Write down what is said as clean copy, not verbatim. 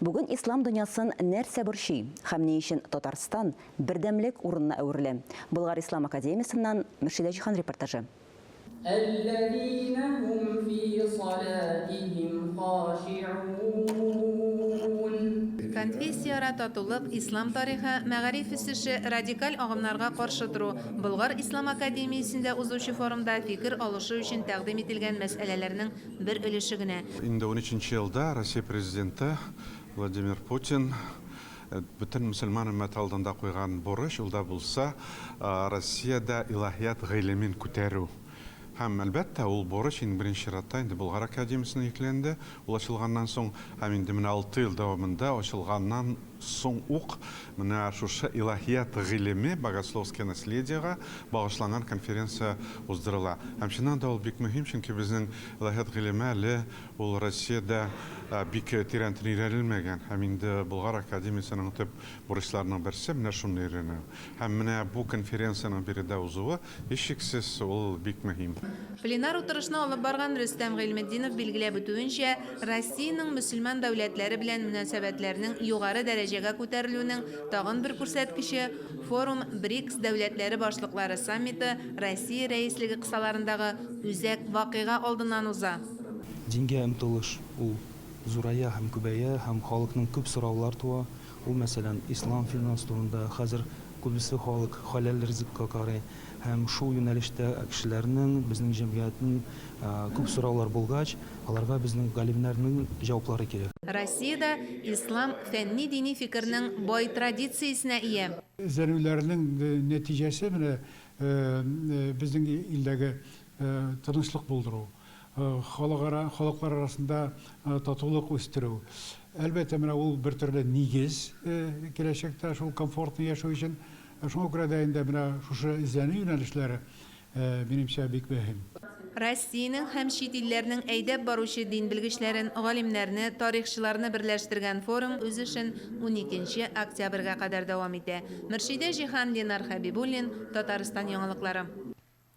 Бүген ислам дөньясын нәрсә борчый һәм ни өчен Татарстан бердәмлек урынына әверелә? Болгар ислам академиясеннән Мөршидә Җиһан репортажы. Әлләзинә һум фи салатиһим хашиун. Конфессияара татулык, ислам тарихы, мәгариф үсеше, радикаль агымнарга каршы тору, Болгар ислам академиясендә узучы форумда фикер алышу өчен тәкъдим ителгән мәсьәләләрнең бер өлеше генә. Инде унөченче елда Россия Президенты Владимир Путин бөтен мөселман өммәте алдында куйган бурыч, ул да булса, Россиядә илаһият гыйлемен күтәрү. Һәм, әлбәттә, ул бурыч иң беренче чиратта инде Болгар академиясенә йөкләнде, ул ачылганнан соң, һәм инде менә 6 ел дәвамында ачылганнан соң ук менә шушы илаһият гыйлеме, богословское наследиега багышланган конференция уздырыла. Һәм чыннан да ул бик мөһим, чөнки безнең илаһият гыйлеме әле Ул Россиядә бик тирәнтен өйрәнелмәгән, һәм инде Болгар академиясенең төп бурычларының берсе, менә шуны өйрәнү. Һәм менә бу конференциянең биредә узуы, һичшиксез, ул бик мөһим. Пленар утырышны алып барган Рөстәм Гыйльметдинов билгеләп үтүенчә, Россиянең мөселман дәүләтләре белән мөнәсәбәтләрнең югары дәрәҗәгә күтәрелүенең тагын бер күрсәткече, форум БРИКС дәүләтләре башлыклары саммиты Россия рәислеге кысаларындагы үзәк вакыйга алдыннан уза. Дингә омтылыш ул зурая һәм күбәя һәм халыкның күп сораулар туа. Ул, мәсәлән, ислам финанс турында, хәзер күбесе халык хәләл ризыкка карый һәм шул юнәлештә кешеләрнең, безнең җәмгыятьнең күп сораулар булгач, аларга безнең галимнәрнең җаваплары кирәк. Россиядә ислам фәнни-дини фикернең бай традициясенә ия. Эзләнүләрнең нәтиҗәсе менә безнең илдәге тынычлык булдыру, халыкара, халыклар арасында татулык үстерү. Әлбәттә, менә ул бер төрле нигез киләчәктә шул комфортный яшәү өчен. Шуңа күрә дә инде менә шушы эзләнү юнәлешләре, минемчә, бик мөһим. Россиянең һәм чит илләрнең әйдәп баручы дин белгечләрен, галимнәрне, тарихчыларны берләштергән форум үз эшен уникенче октябрьгә кадәр дәвам итә. Мөршидә Җиһан, Ленар Хәбибуллин, Татарстан яңалыклары.